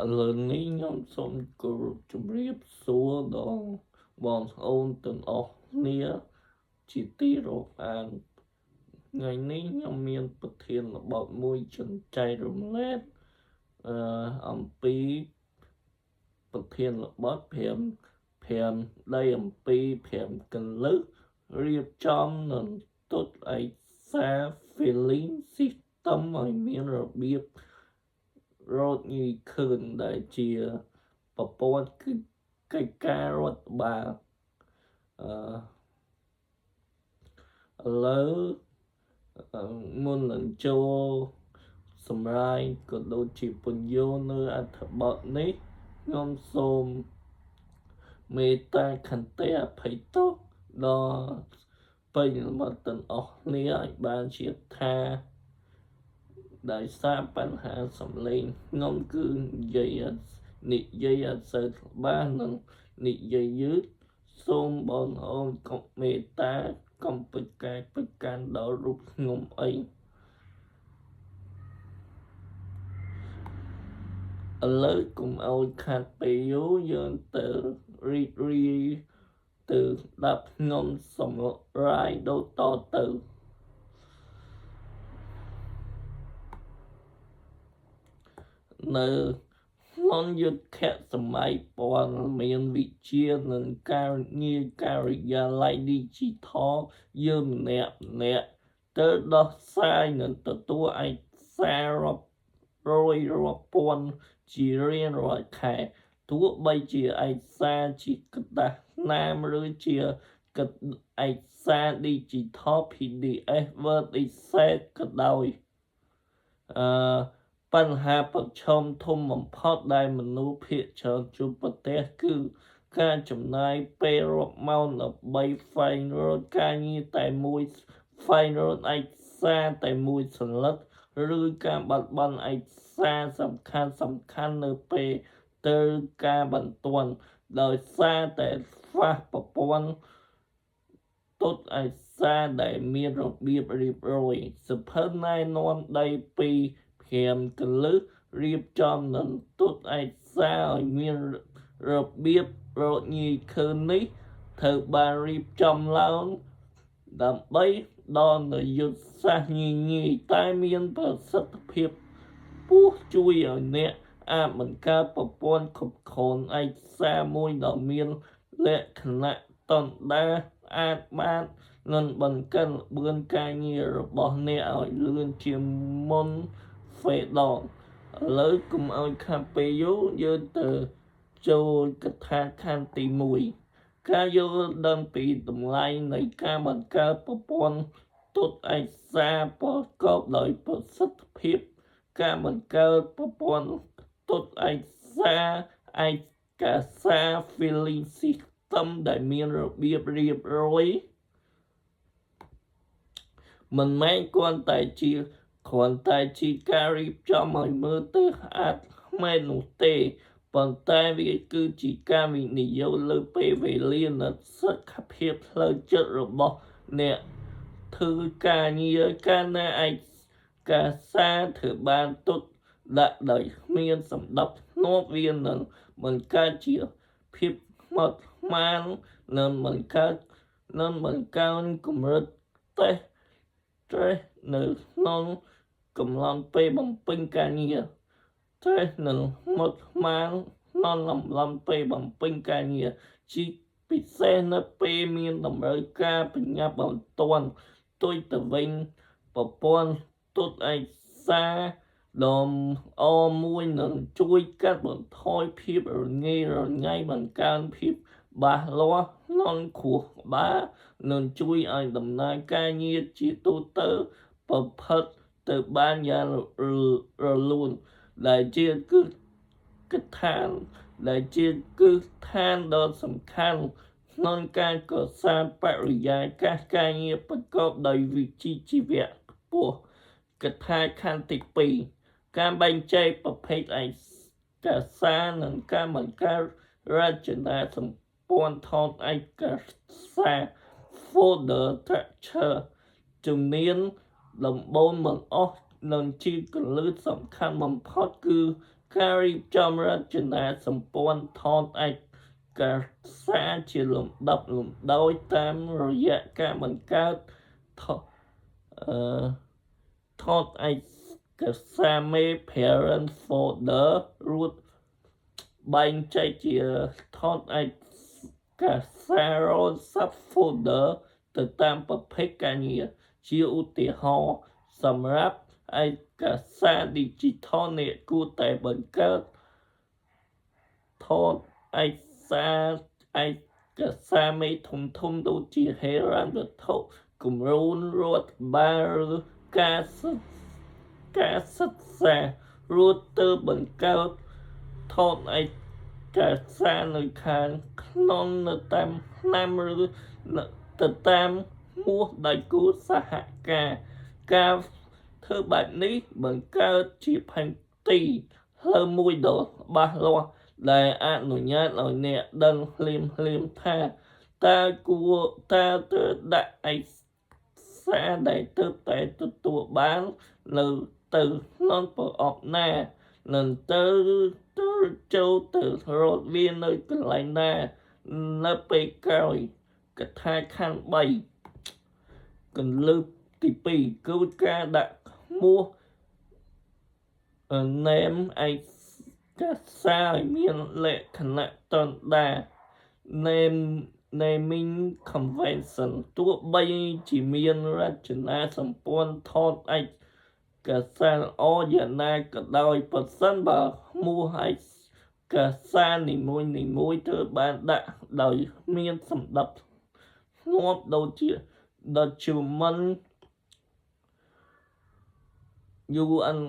ឥឡូវនេះខ្ញុំសូមគោរពជម្រាបសួរដល់បងប្អូនទាំងអស់គ្នាជាទីរាប់អានថ្ងៃនេះខ្ញុំមានប្រធានបទមួយចង់ចែករំលែកអឺអំពីប្រធានបទ5 5ដីអំពី5កលឹះរៀបចំនិងទុតឯកសារ filing system ឲ្យមានរបៀបរកងាយឃើញដែលជាប្រព័ន្ធគឺកិច្ចការរដ្ឋបាលអឺឥឡូវមុននឹងចូលសម្រាយក៏ដូចជាពន្យល់នៅអត្ថបទនេះខ្ញុំសូមមេត្តាខន្តីអភ័យទោសដល់ប្រិយមិត្តទាំងអស់គ្នាឲ្យបានជ្រាបថាដោយសារបញ្ហាសំឡេងខ្ញុំគឺនិយាយអត់សូវច្បាស់និងនិយាយយឺតសូមបងប្អូនកុំមេត្តាកុំប្រកែកប្រកាន់ដល់រូបខ្ញុំអីឥឡូវកុំឲ្យខាត់ពេលយូរយើងទៅរីករាយទៅស្ដាប់ខ្ញុំសម្រាយដូចតទៅនៅក្នុងយុទ្ធសម័យព័ត៌មានវិទ្យានិងការងារការិយាល័យ Digital យើងម្នាក់ម្នាក់ទៅដោះស្រាយនិងទទួលឯកសាររាប់រយរាប់ពាន់ជារៀងរាល់ខែទោះបីជាឯកសារជាក្រដាសស្នាមឬជាឯកសារ Digital PDF Word Excel ក៏ដោយអឺបញ្ហាប្រឈមធំបំផុតដែលមនុស្សភាគច្រើនជួបប្រទះគឺការចំណាយពេលរាប់ម៉ោងដើម្បីស្វែងរកការងារតែមួយស្វែងរកឯកសារតែមួយសន្លឹកឬការបាត់បង់ឯកសារសំខាន់សំខាន់នៅពេលទៅការបន្ទាន់ដោយសារតែខ្វះប្រព័ន្ធទុតឯកសារដែលមានរបៀបរៀបរយសភៅណែនាំដីពី5កលឹះរៀបចំនិងទុតឯកសារឲ្យមានរបៀបរកងាយឃើញនេះត្រូវបានរៀបចំឡើងដើម្បីដល់នូវយុទ្ធសាស្ត្រងាយងាយតែមានប្រសិទ្ធភាពខ្ពស់ជួយឲ្យអ្នកអាចបង្កើតប្រព័ន្ធគ្រប់គ្រងឯកសារមួយដ៏មានលក្ខណៈតណ្ដាអាចបាននិងបង្កើនល្បឿនការងាររបស់អ្នកឲ្យលឿនជាងមុនទ្វេដងឥឡូវកុំឲ្យខាតពេលយូរយើងទៅចូលកថាខណ្ឌទី1ការយល់ដឹងពីតម្លៃនៃការបង្កើតប្រព័ន្ធទុតឯកសារប្រកបដោយប្រសិទ្ធភាពការបង្កើតប្រព័ន្ធទុតឯកសារឯកសារ filing system ដែលមានរបៀបរៀបរយមិនមែនគ្រាន់តែជាគ្រាន់តែជាការរៀបចំឲ្យមើលទៅអាចមែននោះទេប៉ុន្តែវាគឺជាការវិនិយោគលើពេលវេលានិងសុខភាពផ្លូវចិត្តរបស់អ្នកធ្វើការងារកាលណាឯកសារធ្វើបានទុកដាក់ដោយគ្មានសម្ដាប់ធ្នាប់វានឹងបង្កើតជាភាពស្មុគស្មាញនិងបង្កើតនិងបង្កើនកម្រិតតេស្ត្រេសនៅក្នុងកំឡុងពេលបំពេញការងារត្រេសនិងស្មុគស្មាញក្នុងអំឡុងពេលបំពេញការងារជាពិសេសនៅពេលមានតម្រូវការប្រញាប់បន្ទាន់ផ្ទុយទៅវិញប្រព័ន្ធទុតឯកសារដ៏ល្អមួយនឹងជួយកាត់បន្ថយភាពរញ៉េរញ៉ៃបង្កើនភាពច្បាស់លាស់ក្នុងខួរក្បាលនិងជួយឲ្យដំណើរការងារជាទូទៅប្រព្រឹត្តទៅបានយ៉ាងរលូនដែលជាគឺកឋានដែលជាគ្រឹះឋានដ៏សំខាន់ក្នុងការកសាងបរិយាកាសការងារប្រកបដោយវិជ្ជាជីវៈខ្ពស់កថាខណ្ឌទី2ការបែងចែកប្រភេទឯកសារនិងការបង្កើតរចនាសម្ព័ន្ធថតឯកសារ folder structure ជំនាញដំបូងបង្អស់និងជាគន្លឹះសំខាន់បំផុតគឺ ការរៀបចំរចនាសម្ព័ន្ធថតឯកសារជាលំដាប់លំដោយតាមរយៈការបង្កើតថតអឺថតឯកសារមេ parent folder រួចបែងចែកជាថតឯកសារ sub folder ទៅតាមប្រភេទការងារជាឧទាហរណ៍សម្រាប់ឯកសារ Digital អ្នកគួរតែបង្កើតថតឯកសារឯកសារមេធំធំដូចជាហិរញ្ញវត្ថុគម្រោងរដ្ឋបាលឬការសិក្សារួចទៅបង្កើតថតឯកសារនៅខាងក្នុងនៅតាមឆ្នាំឬទៅតាមឈ្មោះដៃគូសហការការធ្វើបែបនេះបង្កើតជាផែនទីផ្លូវមួយដ៏ច្បាស់លាស់ដែលអនុញ្ញាតឲ្យអ្នកដឹងភ្លាមភ្លាមថាតើគួរតើត្រូវដាក់ឯកសារដែលទើបតែទទួលបាននៅទៅក្នុងប្រអប់ណានឹងទៅទៅចូលទៅរកវានៅកន្លែងណានៅពេលក្រោយកថាខណ្ឌ3កន្លឹះទី2គឺការដាក់ឈ្មោះ name ឯកសារឲ្យមានលក្ខណៈតណ្ដា name naming convention ទោះបីជាមានរចនាសម្ព័ន្ធថតឯកសារល្អយ៉ាងណាក៏ដោយប្រសិនបើឈ្មោះឯកសារនីមួយនីមួយត្រូវបានដាក់ដោយមានសម្ដាប់ធ្នាប់ដូចជា document UN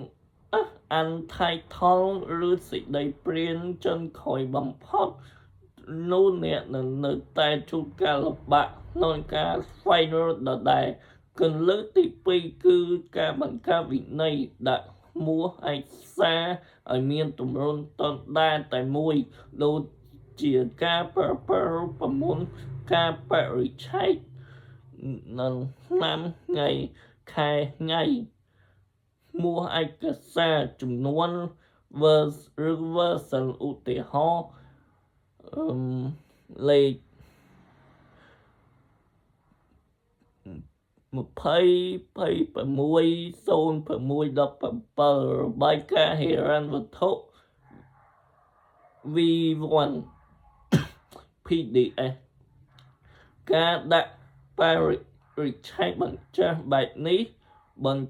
Untitled ឬសេចក្តីព្រាងចុងក្រោយបំផុតនោះអ្នកនឹងនៅតែជួបការលំបាកក្នុងការស្វែងរកដដែលគន្លឹះទី2គឺការបង្កើតវិន័យដាក់ឈ្មោះឯកសារឲ្យមានទម្រង់តដាតែមួយដូចជាការប្រើប្រាស់រូបមន្តកាលបរិច្ឆេទនិងឆ្នាំថ្ងៃខែថ្ងៃឈ្មោះឯកសារចំនួន verse ឬ version ឧទាហរណ៍អឺលេខ20 26 06 17របាយការណ៍ហិរញ្ញវត្ថុ V1 PDF ការដាក់បរិច្ឆេទបញ្ច្រាសបែបនេះបញ្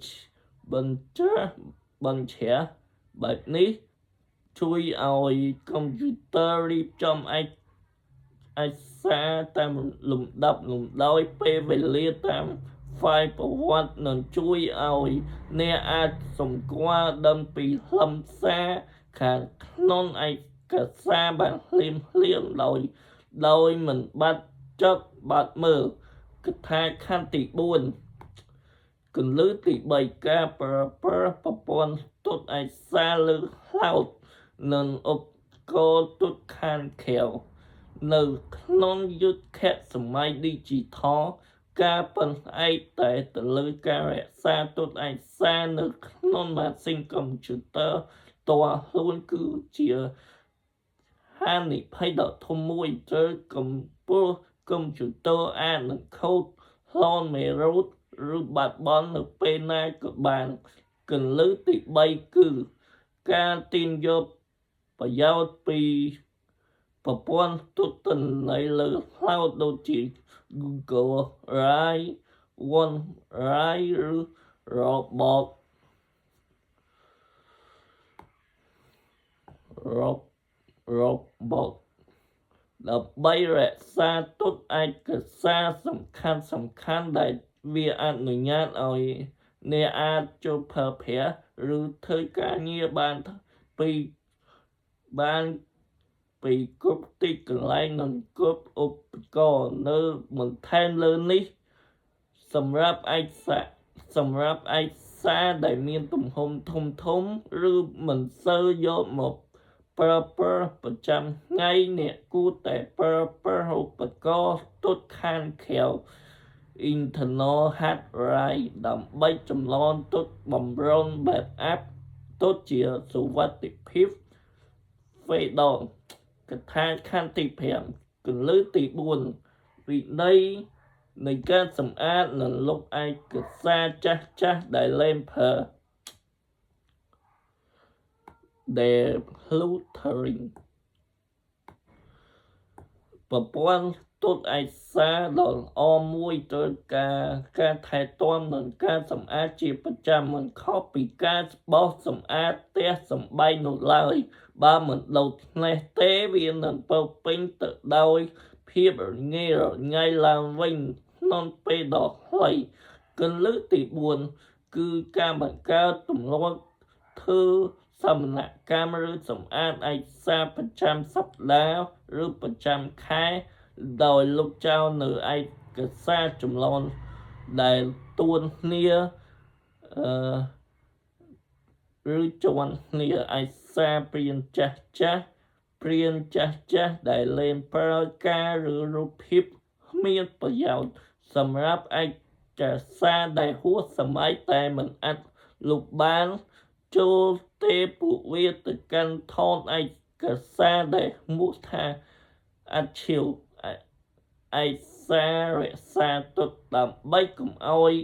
បញ្ច្រាសបញ្ច្រាសបែបនេះជួយឲ្យកុំព្យូទ័ររៀបចំឯកសារតាមលំដាប់លំដោយពេលវេលាតាម file ប្រវត្តិនឹងជួយឲ្យអ្នកអាចសម្គាល់ដឹងពីខ្លឹមសារខាងក្នុងឯកសារបានភ្លាមភ្លាមដោយដោយមិនបាត់ចិត្តបាត់មើលកថាខណ្ឌទី4គន្លឹះទី3ការប្រើប្រាស់ប្រព័ន្ធទុកឯកសារលើ cloud និងឧបករណ៍ទុកខាងក្រៅនៅក្នុងយុគសម័យ Digital ការពឹងផ្អែកតែទៅលើការរក្សាទុកឯកសារនៅក្នុងម៉ាស៊ីនកុំព្យូទ័រផ្ទាល់ខ្លួនគឺជាហានិភ័យដ៏ធំមួយត្រូវកំព្រោះកុំព្យូទ័រអាចនឹងខូច ប្លន់មេរោគឬបាត់បង់នៅពេលណាក៏បានគន្លឹះទី3គឺការទាញយកប្រយោជន៍ពីប្រព័ន្ធទុកទិន្នន័យលើ cloud ដូចជា Google Drive OneDrive ឬ Robot Robot ដើម្បីរក្សាទុកឯកសារសំខាន់សំខាន់ដែលវាអនុញ្ញាតឲ្យអ្នកអាចចូលប្រើប្រាស់ឬធ្វើការងារបានពីបានពីគ្រប់ទីកន្លែងនិងគ្រប់ឧបករណ៍នៅបន្ថែមលើនេះសម្រាប់ឯកសារសម្រាប់ឯកសារដែលមានទំហំធំធំឬមិនសូវយកមកប្រើប្រាស់ប្រចាំថ្ងៃអ្នកគួរតែប្រើប្រាស់ឧបករណ៍ទុកខាងក្រៅ internal hard drive ដើម្បីចម្លងទុកបំរុង backup ទុកជាសុវត្ថិភាព ទ្វេដងកថាខណ្ឌទី5គន្លឹះទី4វិន័យនៃការសម្អាតនិងលុបឯកសារចាស់ចាស់ដែលលែងប្រើ Decluttering ប្រព័ន្ធទុកឯកសារដ៏ល្អមួយត្រូវការការថែទាំនិងការសម្អាតជាប្រចាំមិនខុសពីការបោសសម្អាតផ្ទះសម្បែងនោះឡើយបើមិនដូច្នេះទេវានឹងពោរពេញទៅដោយភាពរញ៉េរញ៉ៃឡើងវិញក្នុងពេលដ៏ខ្លីគន្លឹះទី4គឺការបង្កើតទម្លាប់ធ្វើសវនកម្មឬសម្អាតឯកសារប្រចាំសប្តាហ៍ឬប្រចាំខែដោយលុបចោលនៅឯកសារចម្លងដែលទួនគ្នាអឺឬជាន់គ្នាឯកសារព្រានចាស់ចាស់ព្រានចាស់ចាស់ដែលលែងប្រើការឬរូបភាពគ្មានប្រយោជន៍សម្រាប់ឯកសារដែលហួសសម័យតែមិនអាចលុបបានចូលទេពួកវាទៅកាន់ថតឯកសារដែលឈ្មោះថាអាឈីវឯកសាររក្សាទុកដើម្បីកុំឲ្យ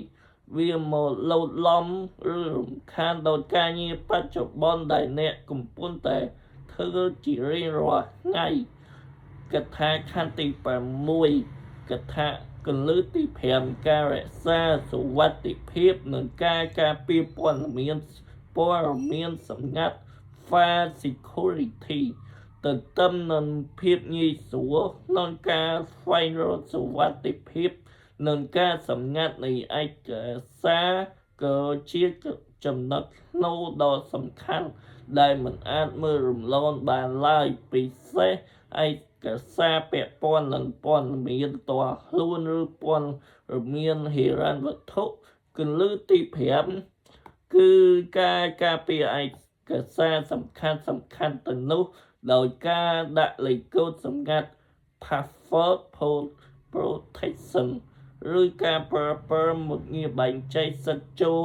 វាមកលោតលំឬរំខានដល់ការងារបច្ចុប្បន្នដែលអ្នកកំពុងតែធ្វើជារៀងរាល់ថ្ងៃកថាខណ្ឌទី6កថាគន្លឹះទី5ការរក្សាសុវត្ថិភាពនិងការការពារព័ត៌មានព័ត៌មានសម្ងាត់ File Security ទន្ទឹមនឹងភាពងាយស្រួលក្នុងការស្វែងរកសុវត្ថិភាពនិងការសម្ងាត់នៃឯកសារក៏ជាចំណុចស្នូលដ៏សំខាន់ដែលមិនអាចមើលរំលងបានឡើយពិសេសឯកសារពាក់ព័ន្ធនឹងព័ត៌មានផ្ទាល់ខ្លួនឬព័ត៌មានហិរញ្ញវត្ថុគន្លឹះទី5គឺការការពារឯកសារសំខាន់សំខាន់ទាំងនោះដោយការដាក់លេខកូដសម្ងាត់ password protection ឬការប្រើប្រាស់មុខងារបែងចែកសិទ្ធិចូល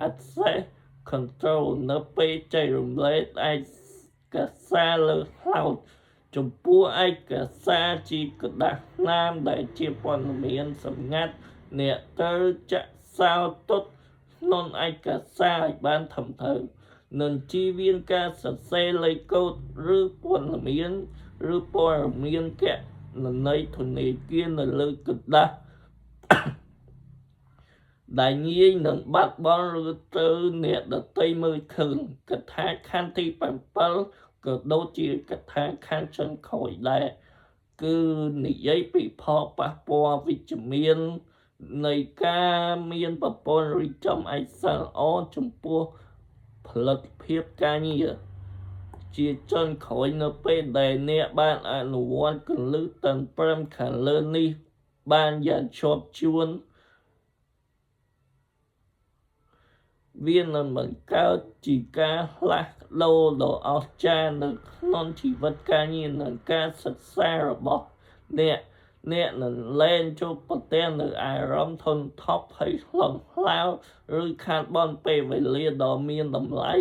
access control នៅពេលចែករំលែកឯកសារលើ cloud ចំពោះឯកសារជាក្រដាសស្នាមដែលជាព័ត៌មានសម្ងាត់អ្នកត្រូវចាក់សោទុកក្នុងឯកសារឲ្យបានត្រឹមត្រូវនិងជៀសវាងការសរសេរលេខកូដឬព័ត៌មានឬព័ត៌មានគណនីធនាគារនៅលើក្រដាសដែលងាយនឹងបាត់បង់ឬទៅអ្នកដទៃមើលឃើញកថាខណ្ឌទី7ក៏ដូចជាកថាខណ្ឌចុងក្រោយដែរគឺនិយាយពីផលប៉ះពាល់វិជ្ជមាននៃការមានប្រព័ន្ធរៀបចំឯកសារល្អចំពោះផលិតភាពការងារជាចុងក្រោយនៅពេលដែលអ្នកបានអនុវត្តគន្លឹះទាំង5ខាងលើនេះបានយ៉ាងជាប់ជួនវានឹងបង្កើតជាការផ្លាស់ប្ដូរដ៏អស្ចារ្យនៅក្នុងជីវិតការងារនិងការសិក្សារបស់អ្នកអ្នកនឹងលែងជួបប្រទះនៅអារម្មណ៍ធន់ថប់ភ័យខ្លាំងក្លាឬខាតបង់ពេលវេលាដ៏មានតម្លៃ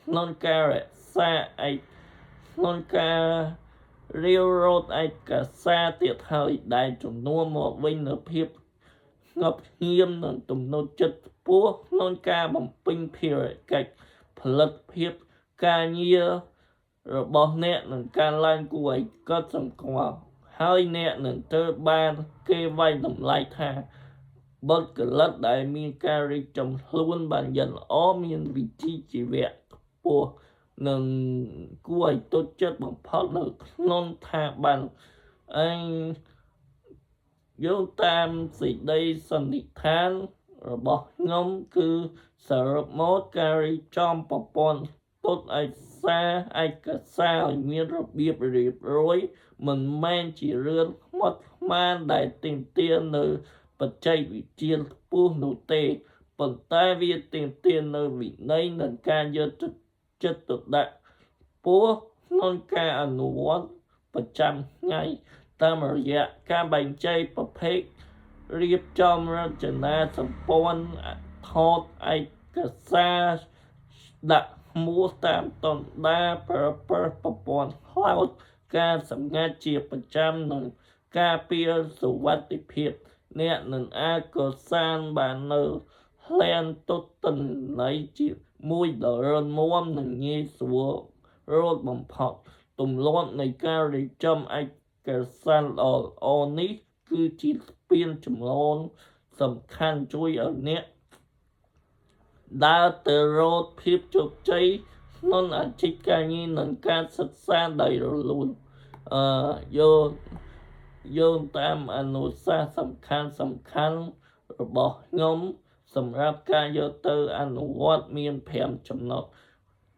ក្នុងការរក្សាឯកក្នុងការរាវរត់ឯកសារទៀតហើយដែលជំនួសមកវិញនូវភាពស្ងប់ស្ងៀមនិងទំនុកចិត្តខ្ពស់ក្នុងការបំពេញភារកិច្ចផលិតភាពការងាររបស់អ្នកនឹងកើនឡើងគួរឲ្យកត់សម្គាល់ហើយអ្នកនឹងត្រូវបានគេវាយតម្លៃថាបុគ្គលិកដែលមានការរៀបចំខ្លួនបានយ៉ាងល្អមានវិជ្ជាជីវៈខ្ពស់និងគួរឲ្យទុកចិត្តបំផុតនៅក្នុងស្ថាប័នអញយោងតាមសេចក្តីសន្និដ្ឋានរបស់ខ្ញុំគឺសរុបមកការរៀបចំប្រព័ន្ធទុកឯកសារឯកសារឲ្យមានរបៀបរៀបរយមិនមែនជារឿងស្មុគស្មាញដែលទាមទារនៅបច្ចេកវិទ្យាខ្ពស់នោះទេប៉ុន្តែវាទាមទារនៅវិន័យនិងការយកចិត្តទុកដាក់ខ្ពស់ក្នុងការអនុវត្តប្រចាំថ្ងៃតាមរយៈការបែងចែកប្រភេទរៀបចំរចនាសម្ព័ន្ធថតឯកសារដាក់ឈ្ ឈ្មោះតាមតនដាប្រើប្រាស់ប្រព័ន្ធ cloud ការសម្ងាត់ជាប្រចាំនិងការពារសុវត្ថិភាពអ្នកនឹងអាចកសាងបាននៅឃ្លាំងទុកទិន្នន័យជាមួយដ៏រឹងមាំនិងងាយស្រួលរត់បំផុតទម្លាប់នៃការរៀបចំឯកសារល្អៗនេះគឺជាស្ពានចម្លងសំខាន់ជួយឲ្យអ្នកដើរទៅរកភាពជោគជ័យក្នុងអាជីពការងារនិងការសិក្សាដោយរលូនអឺយកយោងតាមអនុសាសន៍សំខាន់សំខាន់របស់ខ្ញុំសម្រាប់ការយកទៅអនុវត្តមាន5ចំណុច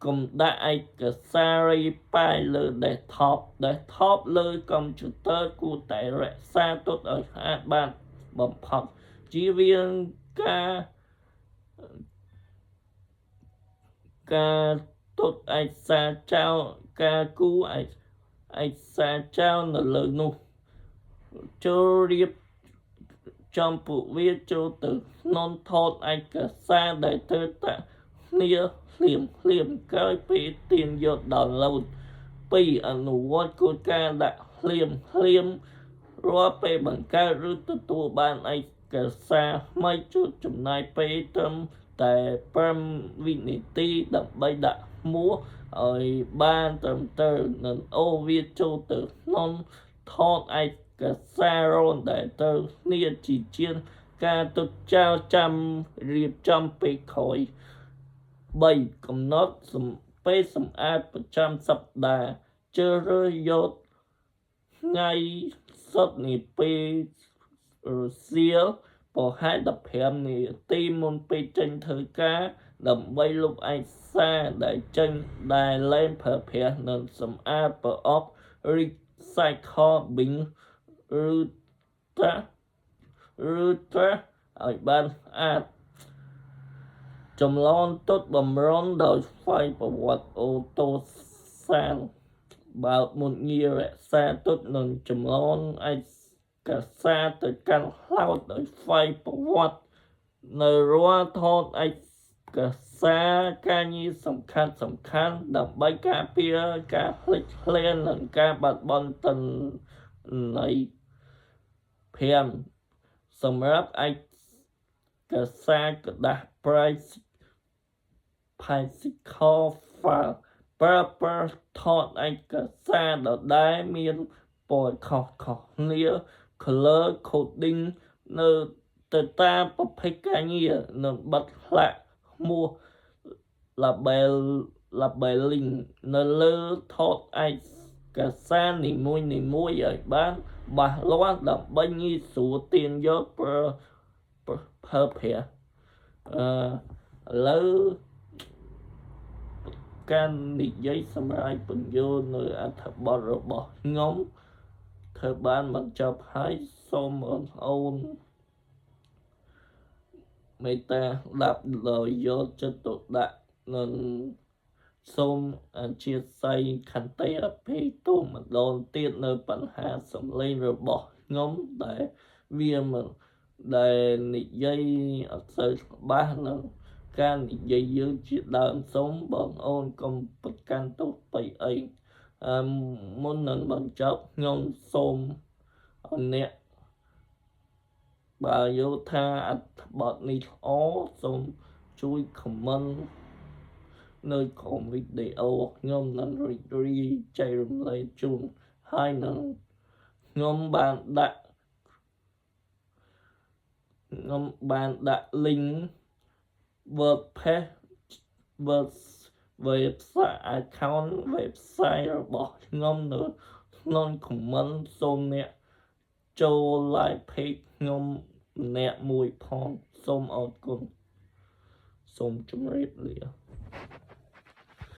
កុំដាក់ឯកសាររីប៉ាយលើ desktop desktop លើកុំព្យូទ័រគួរតែរក្សាទុកឲ្យស្អាតបានបំផុតជៀសវាងការទុកឯកសារចោលការគូឯកសារចោលនៅលើនោះចូលរៀបចំពួកវាចូលទៅក្នុងថតឯកសារដែលត្រូវតាគ្នាភ្លាមភ្លាមក្រោយពេលទាញយក download 2អនុវត្តគោលការណ៍ដាក់ភ្លាមភ្លាមរាល់ពេលបង្កើតឬទទួលបានឯកសារថ្មីជួយចំណាយពេលត្រឹមតែ5វិនាទីដើម្បីដាក់ឈ្មោះឲ្យបានត្រឹមត្រូវនិងអូសវាចូលទៅក្នុងថតឯកសាររនដែលត្រូវគ្នាជាជាងការទុកចោលចាំរៀបចំពេលក្រោយ3កំណត់ពេលសម្អាតប្រចាំសប្តាហ៍ជ្រើសរើសយកថ្ងៃសុទ្ធនាពេលរសៀលប្រហែល15នាទីមុនពេលចេញធ្វើការដើម្បីលុបឯកសារដែលចេញដែលលែងប្រើប្រាស់និងសម្អាតប្រអប់ recycle bin ឬ trash ឬ trash ឲ្យបានស្អាតចម្លងទុតបំរុងដោយស្វ័យប្រវត្តិអូតូសានបើកមុខងាររក្សាទុកនិងចម្លងឯកសារទៅកាន់ cloud ដោយស្វ័យប្រវត្តិនៅរាល់ថតឯកសារការងារសំខាន់សំខាន់ដើម្បីការពារការភ្លេចភ្លាំងនិងការបាត់បង់ទិន្នន័យ5សម្រាប់ឯកសារក្រដាស price physical file ប្រើប្រាស់ថតឯកសារដដែលមានពណ៌ខុសៗគ្នា color coding នៅទៅតាមប្រភេទការងារនិងបិទផ្លាកឈ្មោះ label labeling នៅលើថតឯកសារនីមួយៗឲ្យបានច្បាស់លាស់ដើម្បីងាយស្រួលទាញយកប្រើប្រើប្រាស់អឺឥឡូវការនិយាយសម្រាប់ពន្យល់នៅអត្ថបទរបស់ខ្ញុំធ្វើបានបញ្ចប់ហើយសូមបងប្អូនមេត្តាស្ដាប់ដោយយកចិត្តទុកដាក់និងសូមអធ្យាស្រ័យខន្តីអភ័យទោសម្ដងទៀតនៅបញ្ហាសំឡេងរបស់ខ្ញុំដែលវាមិនដែលនិយាយអត់សូវច្បាស់និងការនិយាយយើងជាដើមសូមបងអូនកុំប្រកាន់ទោសបៃអីអឺមុននឹងបញ្ចប់ខ្ញុំសូមឲ្យអ្នកបើយល់ថាអត្ថបទនេះល្អសូមជួយ comment នៅក្រោមវីដេអូខ្ញុំនឹងរីករាយចែករំលែកជូនហើយនឹងខ្ញុំបានដាក់ link WordPress Word website account website របស់ខ្ញុំនៅក្នុង comment សូមអ្នកចូល like page ខ្ញុំម្នាក់មួយផងសូមអរគុណសូមជម្រាបលា។